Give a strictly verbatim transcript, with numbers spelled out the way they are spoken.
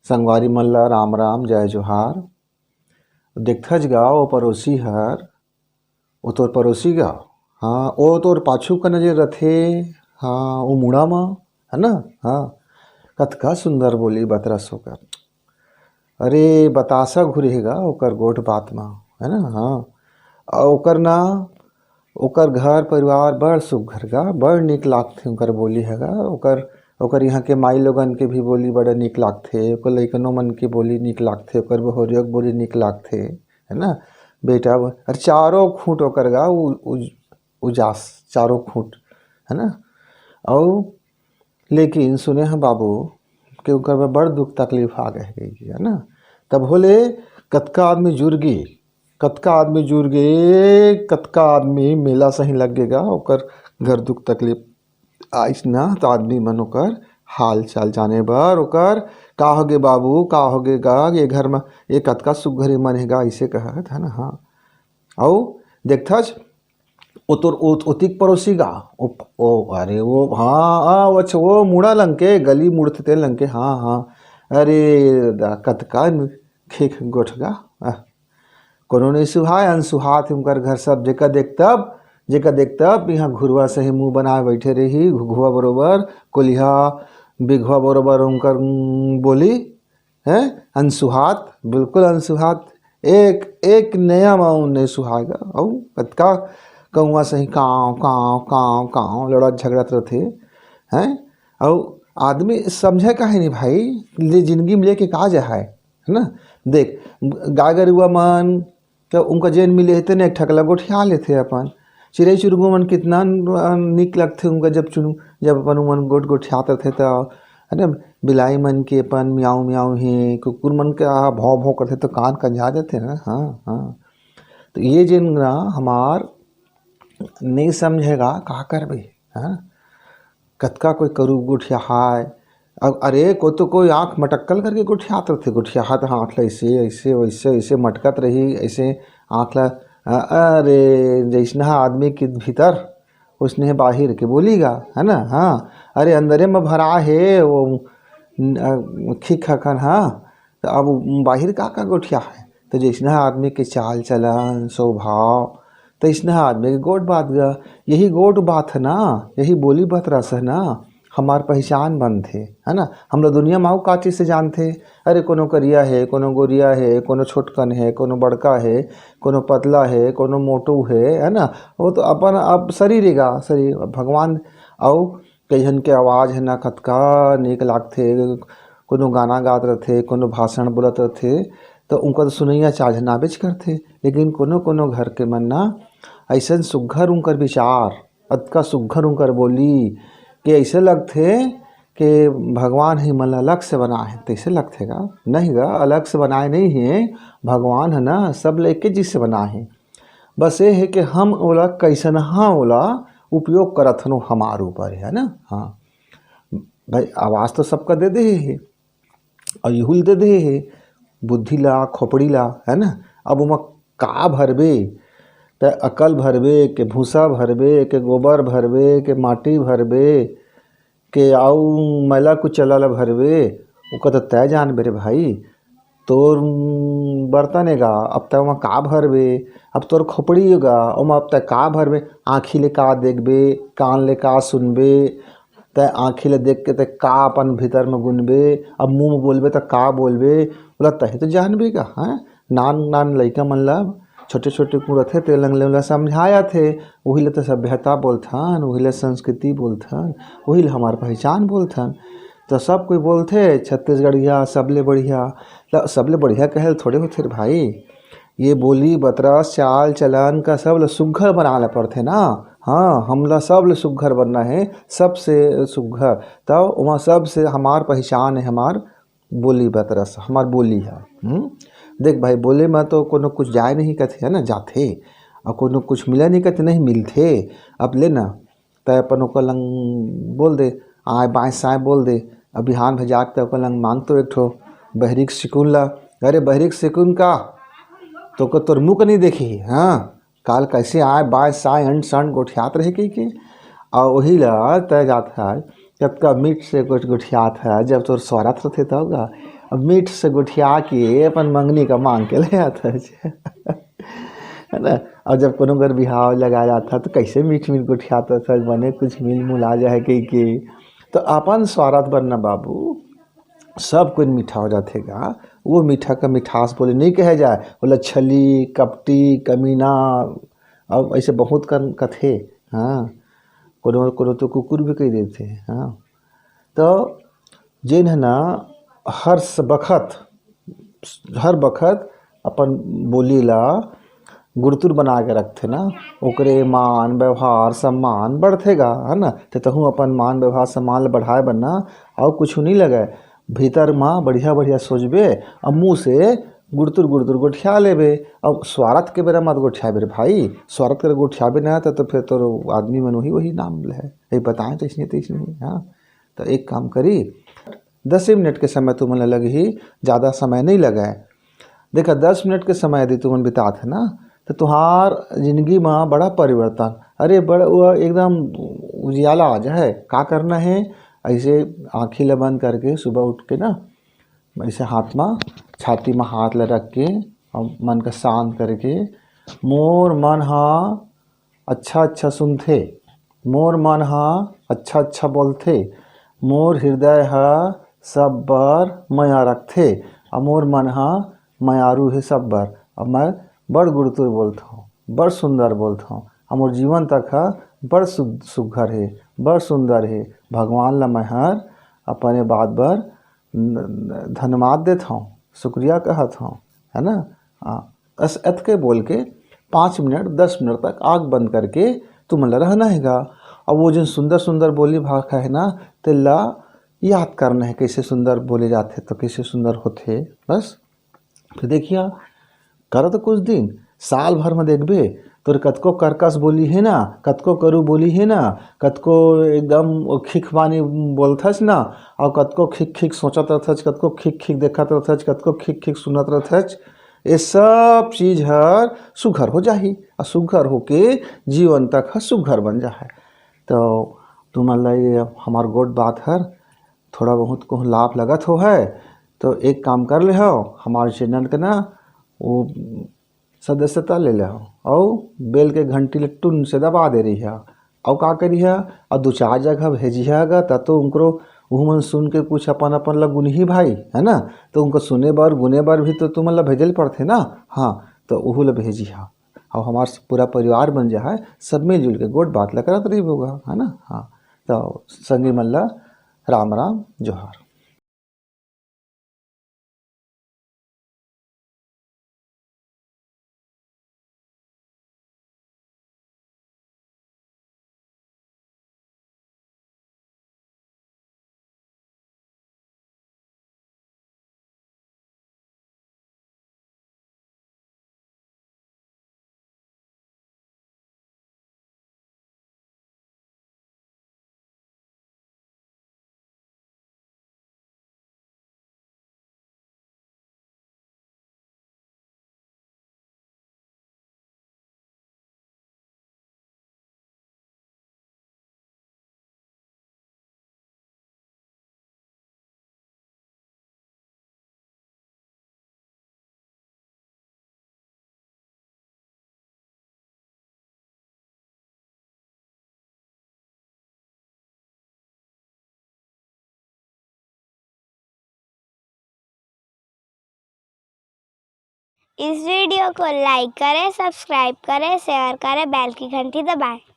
संगवारी मन ला राम राम, जय जोहार। देखथस गा, ओ परोसी हर, ओ तोर परोसी गा, हाँ, ओ तोर पाछू कना जे रथे, हाँ, ओ मुड़ा म, है ना, हाँ, कतका सुंदर बोली बतरस ओकर। अरे, बतासा घुरे हे गा ओकर गोठ बात म, है ना, हाँ। अउ ओकर ना, ओकर घर परिवार बड़ सुघर गा, बड़ नीक लागथे ओकर बोली ह गा। ओकर, ओकर यहाँ के माई लोगन के भी बोली बड़ा नीक लागथे, ओकर लइकनो मन के बोली नीक लागथे, ओकर बहुरिया के बोली नीक लागथे, है ना। बेटा ब-, अरे चारों खूंट ओकर गा, उ-, उज-, उजास, चारों खूंट, है ना। अउ लेकिन सुने ह बाबू कि ओकर बर बड़ दुख तकलीफ आ गे हे, है ना। तब होले कतका आदमी जुर गे, कतका आदमी जुर गे, कतका आदमी मेला सही लग गे गा, ओकर घर दुख तकलीफ आइस ना, त आदमी मन ओकर हाल चाल जाने बर, ओकर का होगे बाबू, का होगे गा, ये घर म ये कतका सुघर मन हे गा, अइसे कहत, है ना। हाँ, अउ देखथस, ओ तोर ओ-, ओतिक परोसी गा, ओ, ओ, अरे ओ, हाँ, आ, ओ, अच्छा, ओ मुड़ा लंग के, गली मुड़थे ते लंग के, हाँ, हाँ। अरे दा, कतका खेख गोठ गा, आ। कोनो नइ सुहाय, अनसुहात हे उनकर घर सब, जेकर देख तब, जेकर देख तब, यहाँ घुरवा सही मुंह बनाए बैठे रही, घुघुआ बरोबर, कोलिहा, बिघवा बरोबर उनकर, उम, बोली, हैं? अनसुहात, बिल्कुल अनसुहात। एक, एक नया माऊ नइ सुहाय गा। अउ कतका कौआ सही कांव, कांव, कांव, कांव लड़त झगड़त रथे, हैं? अउ आदमी समझे काहे नहीं भाई, ले जिंदगी में लेके का जाय, है ना? देख, गाय गरुआ मन, त उनका जेन मिले हे, तेने एक ठकला गोठिया लेथे अपन। चिरई चुरगू मन कितना न-, नीक लगथे उनका, जब चुन-, जब अपन उमन गोठ गोठियात रथे, त, है ना, बिलाई मन के अपन म्याऊं म्याऊं हे, कुकुर मन के आ भौं भौं करथे, त कान कंझा देथे ना। हाँ, हाँ। त ये जेन ना हमार नइ समझे गा, का करबे, हाँ? कतका कोई करू गोठियाहाय। अब अरे, को तो कोई आँख मटक्कल करके गोठियात रथे, गोठियात हाथ ल ऐसे, ऐसे, वैसे, ऐसे मटकत रही, ऐसे आँख ल, अ-, अरे, जैसना आदमी के भीतर, उसने बाहिर के बोली गा, है ना? हाँ, अरे, अंदरे म भरा हे, वो, न-, अ, खिक हकन, हाँ, त अब बाहिर का, का गोठियाहाय? त जैसना आदमी के चाल चलन, स्वभाव, त अइसना आदमी के गोठ बात गा। यही गोठ बात है ना, यही बोली बतरस है ना, हमार पहचान बनथे, है ना? हम लोग दुनिया म अउ का चीज से जानथे? अरे, कोनो करिया हे, कोनो गोरिया हे, कोनो छोटकन हे, कोनो बड़का हे, कोनो पतला हे, कोनो मोटू हे, है ना? वो तो अपन अब शरीर हे गा, शरीर। अब भगवान अउ कई झन के आवाज है ना, कतका नीक लागथे, कोनो गाना गात रथे, कोनो भाषण बोलत रथे, त उनका तो सुनैया चार झन आबेच करथे। लेकिन कोनो कोनो घर के मन ना, अइसन सुघर उनकर विचार, अतका सुघर उनकर बोली, कि अइसे लगथे कि भगवान ही मन ला अलग से बनाए हे, तइसे लगथे गा। नहीं गा, अलग से बनाए नहीं हे, भगवान है ना, सब ला एके चीज से बनाए हे। बस ये हे कि हम ओला कइसनहा ओला उपयोग करत हन, वो हमार ऊपर हे, है ना? हाँ भाई, आवाज तो सबका दे दे हे, अउ इहू ल दे दे हे, बुद्धि ला, खोपड़ी ला, है ना? अब ओमा का भरबे, त अकल भरबे, के भूसा भरबे, के गोबर भरबे, के माटी भरबे, के अउ मैला कुचला ला भरबे, ओकर त तय जानबे रे भाई। तोर, उम, बर्तन हे गा, अब तय ओमा का भरबे? अब तोर खोपड़ी हे गा, ओमा अब तय का भरबे? आँखी ले का देखबे, कान ले का सुनबे, तय आँखी ले देख के तय का अपन भीतर म गुनबे, अब मुंह म बोलबे त का बोलबे, ओला तही तो जानबे गा, हैं? नान नान लइका मन ला, छोटे छोटे कुन रथे, ते लंग ले ओला समझाय जाथे, उही ले तो सभ्यता बोलथन, उही ले संस्कृति बोलथन, उही ले हमार पहचान बोलथन। तो सब कोई बोलथे, "छत्तीसगढ़िया सबले बढ़िया।" ल-, सबले बढ़िया कहे ल थोड़े होथे रे भाई। ये बोली, बतरस, चाल, चलन का सब ल सुघर बनाए ल पड़थे ना। हाँ, हमला सब ल सुघर बनना हे, सबसे सुघर। तब वहाँ सबसे हमार पहचान हे, हमार बोली बतरस, हमार बोली ह। हम्म? देख भाई, बोले म तो कोनो कुछ जाय नहीं कथे, है ना, जाथे। अउ कोनो कुछ मिले नहीं कथे, नहीं मिलथे। अब ले ना, तय अपन ओकर लंग बोल दे, आय बाय साय बोल दे। अब बिहान भे जाके तय ओकर लंग मांग तो एक ठो बहरी के सिकुन ला। अरे बहरी के सिकुन का, तो को तोर मुंह के नहीं देखी, हाँ? काल कैसे आय बाय साय अंट संट गोठियात रहे कहिके। अउ वही ला तय जात है, कतका मीठ से गोठ-, गोठियात है, जब तोर स्वारथ रथे तब गा। अब मीठ से गोठिया के अपन मंगनी का मांग के ले आथस। है ना? और जब कोनो घर बिहाव लगा जाता, तो कैसे मीठ मीठ गोठियाथस, बने कुछ मिल मुला जाए कहिके। तो अपन स्वार्थ बर ना बाबू, सब कोई मीठा हो जाथे गा। वो मीठा का मिठास बोली नहीं कहे जाए, बोला छली, कपटी, कमीना, अब ऐसे बहुत कन कथे। हाँ, कोनो कोनो तो कुकुर भी कह देथे। हाँ, तो जेन है ना, हर स-, बखत, हर बखत अपन बोली ला गुरतुर बना के रखथे ना, ओकरे मान, व्यवहार, सम्मान बढ़थे गा, है ना? ते तहूँ अपन मान, व्यवहार, सम्मान ला बढ़ाए बर ना, अउ कुछु नहीं लगे। भीतर मा बढ़िया-बढ़िया सोचबे, अउ मुँह से गुरतुर-गुरतुर गोठिया लेबे। अब स्वार्थ के बेरा मत गोठियाबे रे भाई, स्वार्थ के गोठियाबे ना, त, त फिर तोर आदमी मन वही, वही नाम ले है, ये बताएं तो इसने, तो इसने, हाँ। तो एक काम करी, दस मिनट के समय तुमन ला लगही, ज़्यादा समय नहीं लगे। देखा, दस मिनट के समय यदि तुमन बितात है ना, तो तुहार जिंदगी मा बड़ा परिवर्तन, अरे, बड़ा, वो एकदम उजियाला आ जाए। का करना है? ऐसे आँखी ला बंद करके सुबह उठ के ना, ऐसे हाथ मा, छाती मा हाथ ला रख के और मन का शांत करके, मोर मन हा अच्छा अच्छा सुनथे, मोर मन हा अच्छा अच्छा बोलथे, मोर हृदय हा सब बर मया रखथे, अउ मोर मन हा मयारू हे सब बर। अब मैं बड़ गुरतुर बोलथौं, बड़ सुंदर बोलथौं, अउ मोर जीवन तक हा बड़ सु-, सुघर हे, बड़ सुंदर हे। भगवान ला मैं हर अपने बात बर न-, न-, धन्यवाद देत हौं, शुक्रिया कहत हौं, है ना? हाँ, बस अतके बोल के पाँच मिनट, दस मिनट तक आँख बंद करके तुमन ला रहना हे गा। अब वो जिन सुंदर सुंदर बोली भाखा है ना, तेला याद करना है, कैसे सुंदर बोले जाथे तो कैसे सुंदर होथे। बस, फिर देखिया, करत कुछ दिन, साल भर में देखबे, तोर कतको करकस बोली है ना, कतको करू बोली है ना, कतको एकदम खिख बानी बोलथस ना, और कतको खिख खिख सोचत रहथस, कतको खिख खिख देखत रहथस, कतको खिख खिख सुनत रहथस, ये सब चीज हर सुघर हो जाही, और सुघर होके जीवन तक हर सुघर बन जाहे। तो तुमन ला ये हमार गोठ बात हर थोड़ा बहुत कहूँ लाभ लगत हो है, तो एक काम कर ले हो, हमारे चैनल के ना वो सदस्यता ले ले हो, और बेल के घंटी ले टुन से दबा दे रही है। और का करी है, और दो चार जगह भेजी है अगर, त तो उनको उहू मन सुन के कुछ अपन अपन ला गुनही भाई, है ना? तो उनको सुने बर, गुने बर भी तो तुमन ला भेजे ल पड़थे ना। हाँ, तो उहू ला भेजी है, और हमार पूरा परिवार बन जा है, सब मिलजुल के गोठ बात ला करत रही होगा, है ना? हाँ, तो संगी मन ला राम राम, जोहार। इस वीडियो को लाइक करें, सब्सक्राइब करें, शेयर करें, बेल की घंटी दबाएं।